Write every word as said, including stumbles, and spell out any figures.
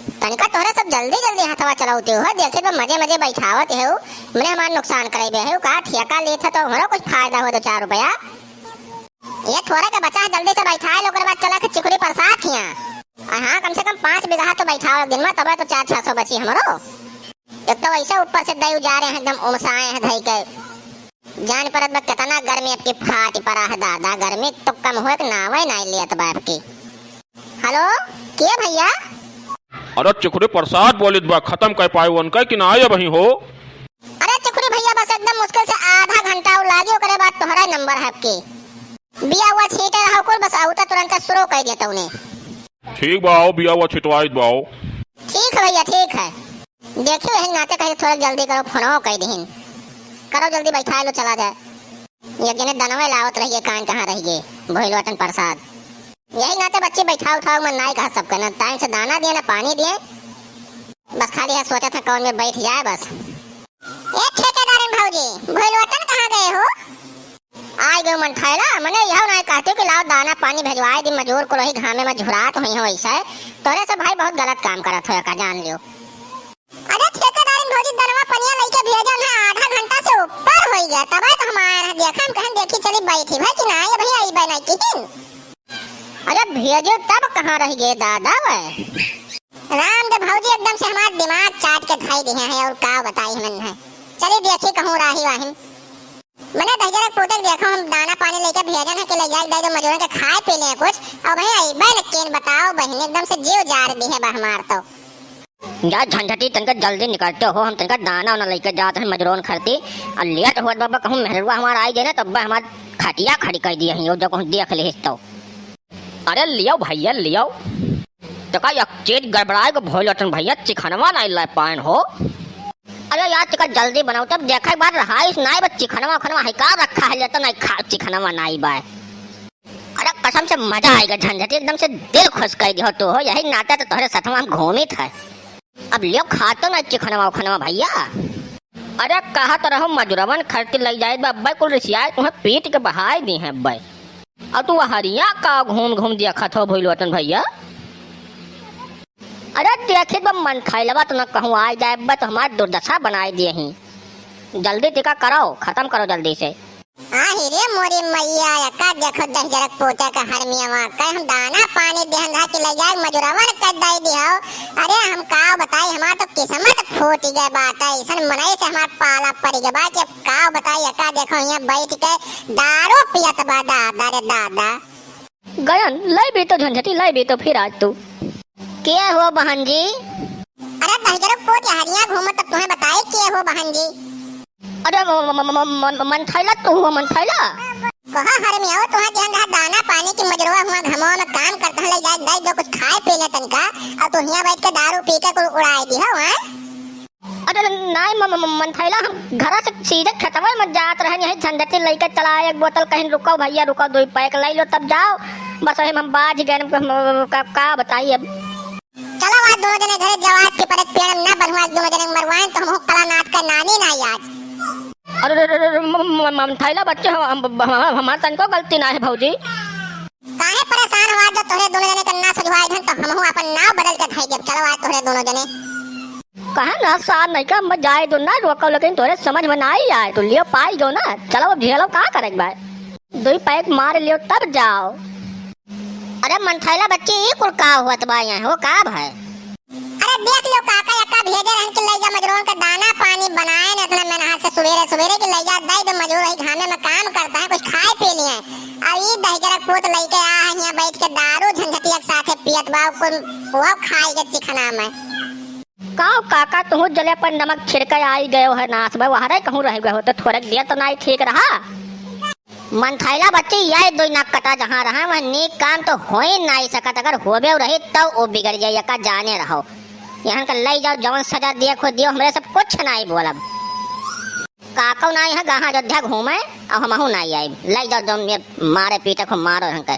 तनिका तोहरे सब जल्दी जल्दी हथवा चलावते हो, देखे तो मजे मजे बैठावत हो, मने हमार नुकसान करइबे हो का? ठेका लेत है तो हमरो कुछ फायदा हो, दो चार रुपया। ये थोड़ा के बचा है, जल्दी से बैठाए लो, ओकरे बाद चला के चिकुरी प्रसाद खिया। आ हाँ, कम से कम पाँच बीघा तो बैठाओ एक दिन में, तबे तो चार छह सौ बची हमरो। एक तो वैसे ऊपर से दई जा रहे हैं, एकदम उमसाए हैं धई के। जान परत बा केतना गर्मी अबकी फाट परा है दादा, गर्मी तो कम होए के नावे नाई लेत बा अबकी। हेलो, के भइया? अरे चिखुरी प्रसाद बोलित बा, खतम कर पाए उनका कि ना आए अबहीं हो? अरे चिखुरी भइया, बस एकदम मुश्किल से आधा घंटा और लागी, ओकरे बाद तोहरा नंबर है अबकी। बिया हुआ छीटे रहो कुल, बस आउता तुरंत शुरू कर दिया तूने। ठीक बा, आओ बिया हुआ छिटवाइत बा, आओ। ठीक है भइया, ठीक है। देखियो, यही नाते कहे थोड़ा जल्दी करो, फोनो कह दिहिन। करो जल्दी, बैठा लो, चला जाए। ये जने दनवे लावत रहिए, कान कहाँ रह गए, भोइलवटन प्रसाद। यही नाते बच्ची बैठा उठाओ, मन नाई कहा सबके, ना टाइम से दाना दिए, ना पानी दिए। बस खाली है सोचा था कौन में बैठ जाए बस। ए ठेकेदारिन भौजी, भोइलवटन कहाँ गए हो? आइ गयो मन खाइला, मने यह ना कहते कि लाओ दाना पानी भेजवाए दी, मजूर को रही घामे में झुरात हुई हो ऐसा है। तोरे से भाई बहुत गलत काम करत हो का, जान लियो। अरे ठेकेदारिन भौजी, दनवा पनिया लइके भेजन है, आधा घंटा से ऊपर होई गया, तब तो हम आए हैं, देखा हम कहन देखी चली बैठी भाई कि ना, ये भैया आई बना किहिन। अरे भेजो तब कहाँ रह गए दादा वे? राम दे भौजी एकदम से हमार दिमाग चाट के धई दिहे हैं, और का बताई हमन है। चली देखी कहूँ राही वाहिन। मने दहिजरक पूते के देखो, हम दाना पानी लेके भेजन है कि ले जाए दे दो मजूरन के खाए पी ले कुछ। अब है आई बहन केन बताओ बहन, एकदम से जीव जार दिहे बा हमार तो। जा झंझटी, तनका जल्दी निकलते हो, हम तनका दाना वाना लेके जात हैं मजूरन खरती। और लेट होत बाबा कहूँ मेहरुआ हमार आई जाए ना, तब हमार खटिया खड़ी कर दिए हैं, जो कहूँ देख ले तो। अरे लियो भैया लियो, तो का एक चीज गड़बड़ाए गो भोइलटन भैया, चिखनवा नाई लाए पाएन हो। अरे यार, चिकन जल्दी बनाओ, तब देखा एक बार रहाइश नाई बा, चिखनवा उखनवा है का रखा है, लेता नाई खा, चिखनवा नाई बा। अरे कसम से मजा आएगा झंझटी, एकदम से दिल खुश कर दियो तो हो, यही नाते तो तोहरे सथवा हम घूमित है। अब लियो खा तो ना चिखनवा उखनवा भैया। अरे कहत रहो मजुरवन खरती लई जाए बा, अब्बे कुल रिसियाए तुम्हें पीट के बहाए दी हैं अब्बे। और तू हरिया का घूम घूम देखत हो भोइलवटन भैया? अरे देखित बा मन खैलवा तो न कहूँ आ जाए बा तो हमार दुर्दशा बनाए दिए ही। जल्दी टीका कराओ, खत्म करो जल्दी से। आही रे मोरी मैया, एका देखो दहिजरक पोते का हरमियावा, कहे हम दाना पानी देहन रहा कि ले जाए मजुरवन के दे दिहो। अरे हम का बताई, हमार तो किस्मत फूट गए बात है, ऐसन मनई से हमार पाला पड़ गए बा कि अब का बताई, एका देखो यहाँ बैठ के दारू पियत बा दादा रे दादा। गयन, लई भी तो झंझटी, लई भी तो फिर आज तू। के हो बहन जी? अरे दहिजरक पोते हरिया घूमत, तब तुम्हें बताई के हो बहन जी। अरे म-, म-, मंथैला, तू हो मंथैला? कहा हरमियावा, तुम्हें दिहन रहा दाना पानी की मजुरवा हुआ घमवा में काम करता है, ले जाए दे दो कुछ खाए पी ले तनिका, और तू हियाँ बैठ के दारू पी के कुल उड़ाए दी हो, हैं? अरे नाई म-, म-, म-, मंथैला, हम घरा से सीधे खेतवे में जात रहन, यही झंझटी लइके चला आए एक बोतल, कहिन रुको भैया रुको, दुई पैक लई लो तब जाओ। बस वही में हम बाझ गए, हम, हम, हम, का, का बताई अब। चलो आज दोनों जने घरे जाओ, आज की परत पेड़ में ना बढ़ुआ, आज दोनों जने मरवाएं तो हम कला नाथ का नानी ना आज। अरे, अरे, अरे, अरे, म-, म-, म-, मंथैला बच्चे, हम, हम, हम, हमार तनिको गलती ना है भौजी। काहे परेशान हुआ, जब तोहरे दोनों जने के ना सुधवाए धन, तो हमहू अपन नाव बदल के धई देब। चलो आज तोहरे दोनों जने। कहे ना सार नहीं का, हम जाए दो ना रोको, लेकिन तोहरे समझ में ना आई आए, तो लियो पाई दो ना। चलो अब झेलो, का करे के बा? दुई पैक मार लियो तब जाओ। अरे मंथैला बच्ची, ई कुल का होत बा यहाँ हो, का भाई? अरे देख लो काका, एका भेजे रहन कि ले जा मजूरन का दाना पानी बनाए न, इतना मेहनत से सुबेरे सुबेरे कि ले जा दे दो मजूर, वही घामे में काम करता है, कुछ खाए पी लिए। अब ई दहिजरक पूत लइके आ है, यहाँ बैठ के दारू झंझटिया के साथे पियत बा, कुल वो खाए के चिखना में। काओ काका, तुहू जले पर नमक छिड़के आई गयो है नाश में, वहरे कहूँ रह गए हो तो थोड़क दिया तो नाई ठीक रहा। मंथैला बच्ची, यह दो नाक कटा जहाँ रहा, वह नीक काम तो हो ही नाई सकत, अगर होबे रही तो वो बिगड़ जाए, एका जाने रहो। यहाँ के ले जाओ, जौन सजा दिए खुद दियो, हमरे सब कुछ नाई बोलब। काको नाई है, गाहाँ अयोध्या घूमे, और हमहू नाई आइब। ले जाओ, जौन ये मारे पीटे खूब मारो यहाँ के।